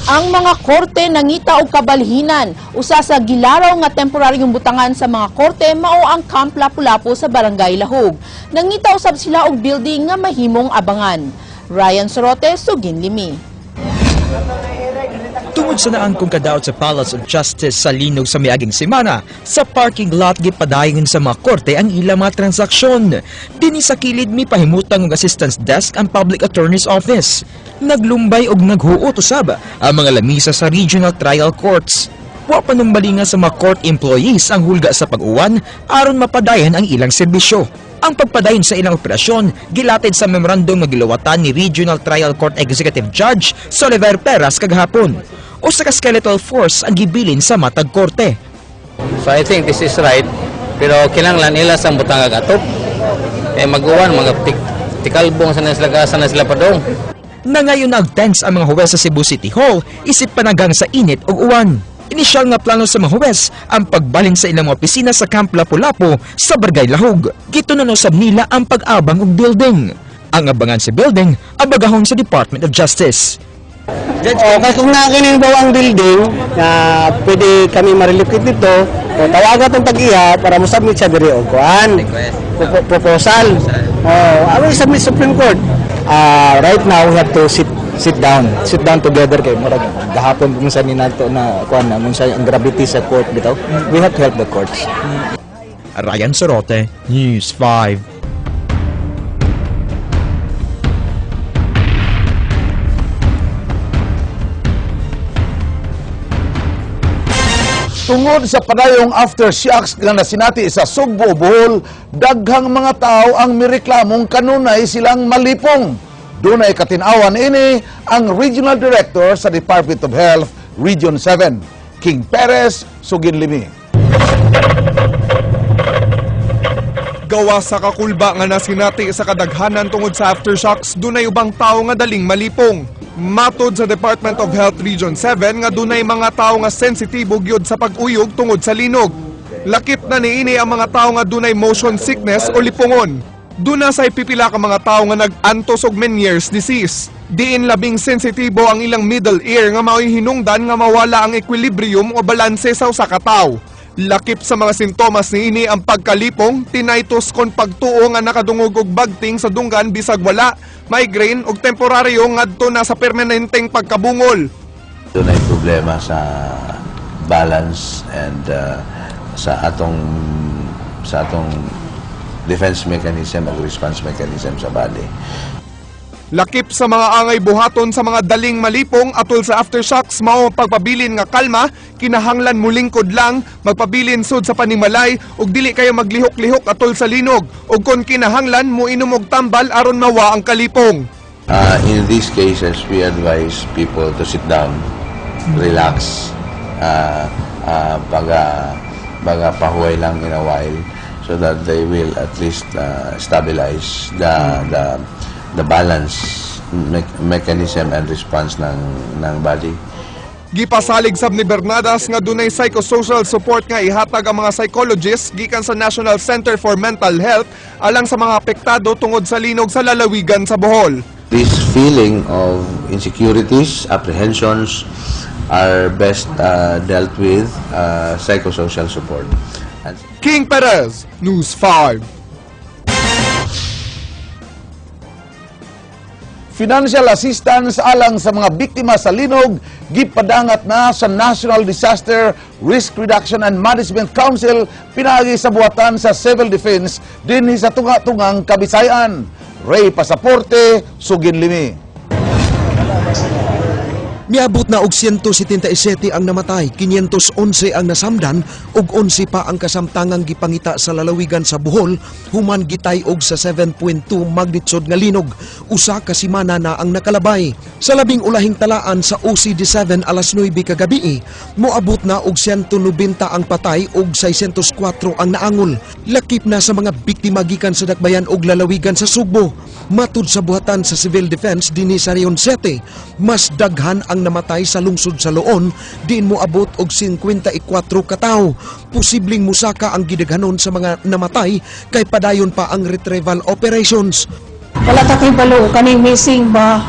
Ang mga korte nangita og kabalhinan. Usa sa gilaraw nga temporaryong butangan sa mga korte mao ang Camp Lapu-Lapu sa Barangay Lahug. Nangita usab sila og building nga mahimong abangan. Ryan Sorote, Suginlimi. Tungod sa naangkong kadaot sa Palace of Justice sa linog sa miaging semana, sa parking lot gipadayon sa mga korte ang ilang mga transaksyon. Dinhi sa kilid mipahimutang og assistance desk ang Public Attorney's Office. Naglumbay og naghuot usab ang mga lamisa sa regional trial courts. Wa pa numbalinga sa mga court employees ang hulga sa pag-uwan aron mapadayon ang ilang serbisyo. Ang pagpadayon sa ilang operasyon gilatid sa memorandum nga gilawatan ni Regional Trial Court Executive Judge Soliver Peras kagahapon. Usa ka skeletal force ang gibilin sa matag korte. So I think this is right, pero kinahanglan nila sa butang atop. Eh mag-uwan mga tikalbong sa na sila gasa na sila padong. Na ngayon nagtense ang mga huwes sa Cebu City Hall isip panagang sa init ug uwan. Inisyal nga plano sa mga huwes ang pagbalhin sa ilang mga opisina sa Camp Lapu-Lapu sa Barangay Lahug. Gitunon usab nila ang pag-abang og building. Ang abangan sa building, abagahon sa Department of Justice. O, kasi kung nakinin ba ang building na pwede kami ma-relocate dito, o tawagan tong tag-iya para mo submit siya diri og kuan. Proposal. Oh, I will submit Supreme Court. Right now we have to sit down together kay murag gahapon kung sa ni nato na kuan na mun sa ang gravity sa court bitaw, we have to help the courts. Ryan Sorote, News 5. Tungod sa padayong aftershocks nga nasinati sa Sugbo, Bohol, daghang mga tao ang mireklamong kanunay silang malipong. Dunay katinawan ini ang Regional Director sa Department of Health, Region 7, King Perez Suginlimi. Gawa sa kakulba nga nasinati sa kadaghanan tungod sa aftershocks, dunay ubang tao nga daling malipong. Matod sa Department of Health Region 7 nga dunay mga tao nga sensitibo gyud sa pag-uyog tungod sa linog. Lakip na niini ang mga tao nga dunay motion sickness o lipungon. Duna say pipila ka mga tao nga nag-antos og Meniere's disease. Diin labing sensitibo ang ilang middle ear nga mao'y hinungdan nga mawala ang equilibrium o balanse sa usa ka tawo. Lakip sa mga sintomas niini ang pagkalipong, tinnitus kon pagtuo nga nakadungog og bagting sa dunggan bisag wala, migraine ug temporaryo ngadto na sa permanenteng pagkabungol. Doon ay problema sa balance and sa atong defense mechanism o response mechanism sa body. Lakip sa mga angay buhaton sa mga daling malipong atol sa aftershocks mao ang pagpabilin nga kalma, kinahanglan mulingkod lang, magpabilin sud sa panimalay ug dili kayo maglihok-lihok atol sa linog ug kon kinahanglan moinom og tambal aron mawa ang kalipong. In these cases, we advise people to sit down, relax, baga pahuway lang in a while so that they will at least stabilize the balance mechanism and response ng body. Gipasalig sab ni Bernadas nga dunay psychosocial support nga ihatag ang mga psychologists gikan sa National Center for Mental Health alang sa mga apektado tungod sa linog sa lalawigan sa Bohol. This feeling of insecurities, apprehensions are best dealt with psychosocial support. And King Perez, News 5. Financial assistance alang sa mga biktima sa linog gipadangat na sa National Disaster Risk Reduction and Management Council pinaagi sa buhatan sa Civil Defense dinhi sa tunga-tungang Kabisayan. Ray Pasaporte, Suginlimi. Miabot na og 177 ang namatay, 511 ang nasamdan ug 11 pa ang kasamtangang gipangita sa lalawigan sa Bohol human gitay-og sa 7.2 magnitude nga linog. Usa ka semana na ang nakalabay. Sa labing ulahing talaan sa OCD 7 alas 9 kagabi, moabot na og 190 ang patay ug 604 ang naangol. Lakip na sa mga biktima gikan sa dakbayan ug lalawigan sa Sugbo. Matud sa buhatan sa Civil Defense dinhi sa Region 7, mas daghan ang namatay sa lungsod sa Loon, diin moabot og 54 katawo. Posibleng musaka ang gidaghanon sa mga namatay kay padayon pa ang retrieval operations. Wala ta kay balo kaning missing ba.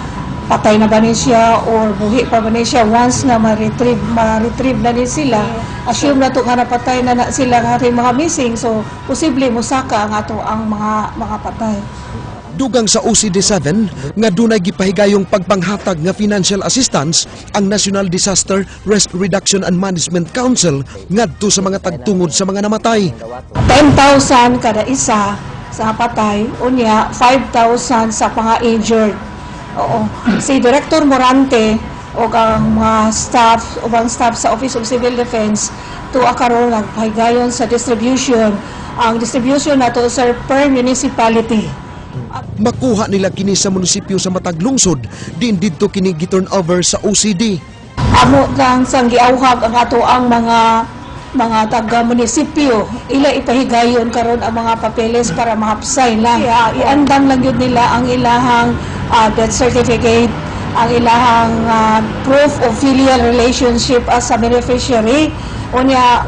Patay na ba ni siya or buhi pa ba ni siya? Once nga ma-retrieve na ni sila, assume na to nga napatay na, na sila nga ating mga missing, so posible mosaka ang ato ang mga patay. Dugang sa OCD 7 nga dunay gipahigayong pagpanghatag nga financial assistance ang National Disaster Risk Reduction and Management Council ngadto sa mga tagtungod sa mga namatay. 10,000 kada isa sa patay, unya 5,000 sa mga injured. Oo. Si Director Morante o ang mga staff, ubang staff sa Office of Civil Defense tuwa karon nagpahigayon sa distribution. Ang distribution nato, sir, per municipality. Makuha nila kini sa munisipyo sa matag lungsod, diin didto kini gi-turn over sa OCD. Amo lang sang giawhag ang ato ang mga taga munisipyo, ila ipahigayon karon ang mga papeles para mahapsay lang. Iandam lang yun nila ang ilahang death certificate, ang ilahang proof of filial relationship as a beneficiary, unya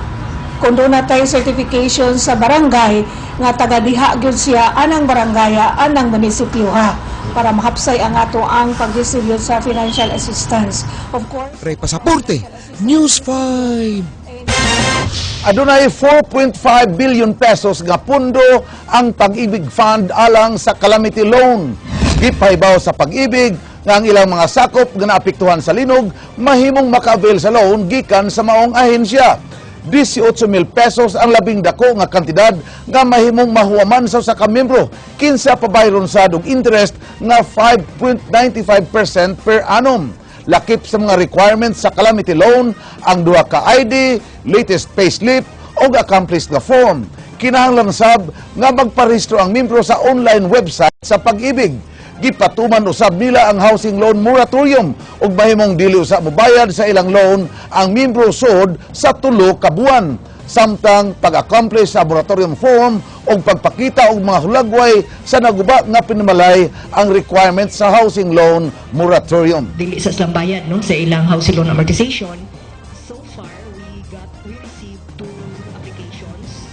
kung duna tay certification sa barangay nga taga diha gyud siya anang barangaya, anang munisipyo ha, para mahapsay ang ato ang pag-distribute sa financial assistance, of course. Ray Pasaporte, News 5. Adunay 4.5 billion pesos nga pundo ang Pag-ibig Fund alang sa calamity loan. Gipahibaw sa Pag-ibig nga ang ilang mga sakop nga naapektuhan sa linog mahimong maka-avail sa loan gikan sa maong ahensya. 18 mil pesos ang labing dako nga kantidad nga mahimong mahuwaman sa usa ka membro kinsa pabayron sad og interest nga 5.95% per annum. Lakip sa mga requirements sa calamity loan ang duha ka ID, latest payslip o accomplished nga form. Kinahanglan sab nga magparehistro ang membro sa online website sa Pag-ibig. Gipatuman usab nila ang housing loan moratorium ug mahimong dili usab mobayad sa ilang loan ang membro sud sa 3 ka buwan samtang pag-accomplish sa moratorium form o pagpakita og mga hulagway sa naguba nga pinamalay ang requirements sa housing loan moratorium. Dili sa silang bayad, no, sa ilang housing loan amortization. So far, we received two applications.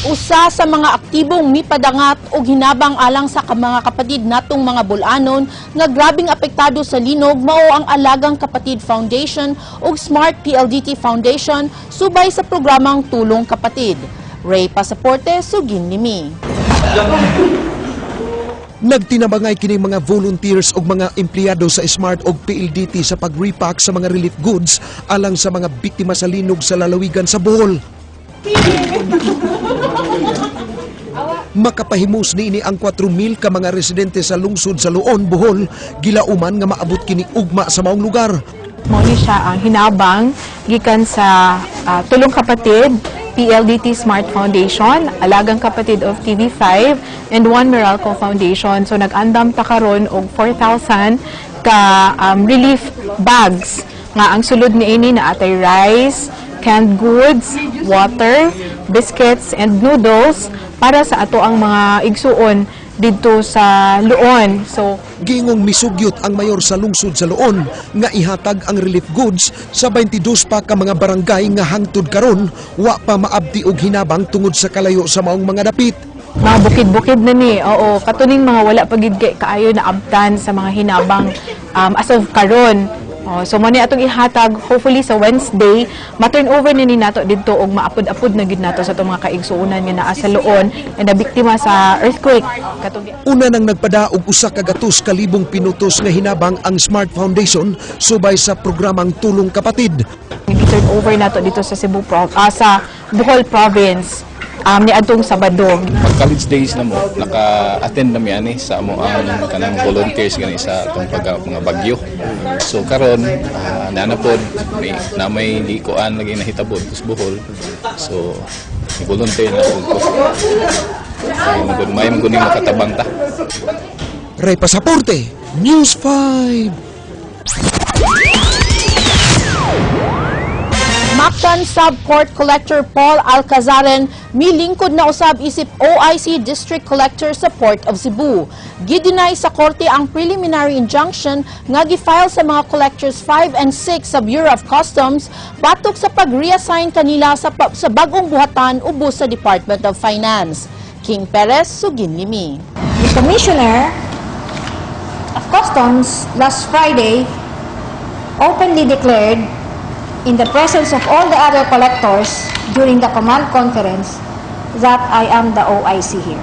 Usa sa mga aktibong mipadangat og hinabang alang sa mga kapatid natong mga Bol-anon nga grabing apektado sa linog mao ang Alagang Kapatid Foundation ug Smart PLDT Foundation subay sa programang Tulong Kapatid. Ray Pasaporte, sugin nimi. Nagtinabangay kini mga volunteers ug mga empleyado sa Smart ug PLDT sa pag-repack sa mga relief goods alang sa mga biktima sa linog sa lalawigan sa Bohol. Makapahimus niini ang 4,000 ka mga residente sa lungsod sa Loon, Bohol, gilauman nga maabot kini ugma sa maong lugar. Mao ni siya ang hinabang gikan sa Tulong Kapatid, PLDT Smart Foundation, Alagang Kapatid of TV5, and One Meralco Foundation. So nag-andam ta karon og 4,000 ka relief bags nga ang sulod niini naa tay rice, canned goods, water, biscuits, and noodles para sa ato ang mga igsuon didto sa Loon. So Gingong misugyot ang mayor sa lungsod sa Loon nga ihatag ang relief goods sa 22 pa ka mga barangay nga hangtod karon wa pa maabti og hinabang tungod sa kalayo sa maong mga dapit. Mga bukid-bukid na ni. Oo, katuning mga wala pa gid kay kaayo na abtan sa mga hinabang as of karon. Oh, so mo ni atong ihatag hopefully sa Wednesday, ma-turn over na ni nato didto og maapod-apod na gid nato sa atong mga kaigsuonan nga naa sa Loon and nabiktima sa earthquake. Katong Una nang nagpadaog 100,000 pinutos nga hinabang ang Smart Foundation subay sa programang Tulong Kapatid. I-turn over nato dito sa Cebu Pro, sa Bohol Province niadtong Sabado. Pag college days na mo, naka-attend na mi ani sa amo ang kanang volunteers gani sa atong pag mga bagyo. So karon naa pod may na may likuan lagi nahitabo sa Bohol. So volunteer na pud ko. Kay magud may magud makatabang ta. Ray Pasaporte, News 5. Mactan Sub-Court Collector Paul Alcazaren milingkod na usab isip OIC District Collector sa Port of Cebu. Gideny sa korte ang preliminary injunction nga gifile sa mga collectors 5 and 6 sa Bureau of Customs batok sa pag-reassign kanila sa bagong buhatan ubos sa Department of Finance. King Perez, sugin nimi. The Commissioner Customs last Friday openly declared in the presence of all the other collectors during the command conference that I am the OIC here.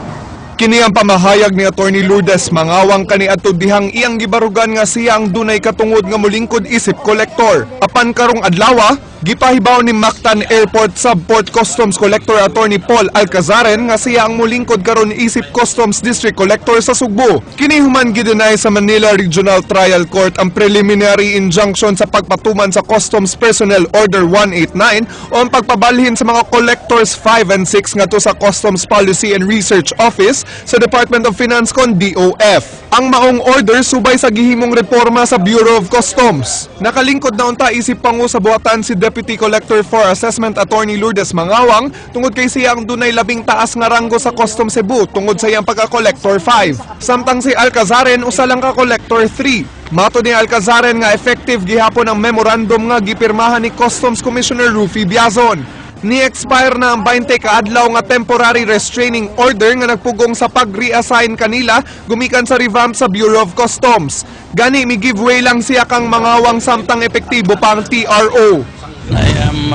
Kini ang pamahayag ni Attorney Lourdes Mangawang kaniadto dihang iyang gibarugan nga siya ang dunay katungod nga molingkod isip collector. Apan karong adlaw, gipahibaw ni Mactan Airport Subport Customs Collector Attorney Paul Alcazaren nga siya ang molingkod karon isip Customs District Collector sa Sugbo. Kini human gidenay sa Manila Regional Trial Court ang preliminary injunction sa pagpatuman sa Customs Personnel Order 189 o ang pagpabalhin sa mga collectors 5 and 6 ngadto sa Customs Policy and Research Office sa Department of Finance kon DOF. Ang maong order subay sa gihimong reforma sa Bureau of Customs. Nakalingkod na unta isip pangu sa buhatan si Deputy Collector for Assessment Attorney Lourdes Mangawang tungod kay siya ang dunay labing taas nga ranggo sa Customs Cebu tungod sa iyang pagka-collector 5. Samtang si Alcazaren usa lang ka collector 3. Matod ni Alcazaren nga effective gihapon ang memorandum nga gipirmahan ni Customs Commissioner Ruffy Biazon. Ni-expire na ang 20 kaadlaw nga temporary restraining order nga nagpugong sa pag-reassign kanila gumikan sa revamp sa Bureau of Customs. Gani mi giveaway lang siya kang Mangawang samtang epektibo pa ang TRO. I am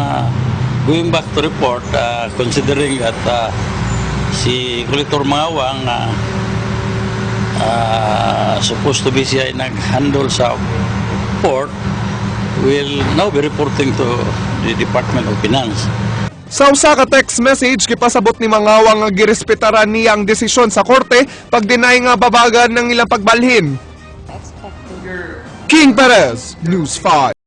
going back to report considering that si Collector Mangawang supposed to be siya ay nag-handle sa port will now be reporting to the Department of Finance. Sa usa ka text message, gipasabot ni Mangawang nga girespetaran niya ang desisyon sa korte pag-deny nga babagan ng ilang pagbalhin. King Perez, News 5.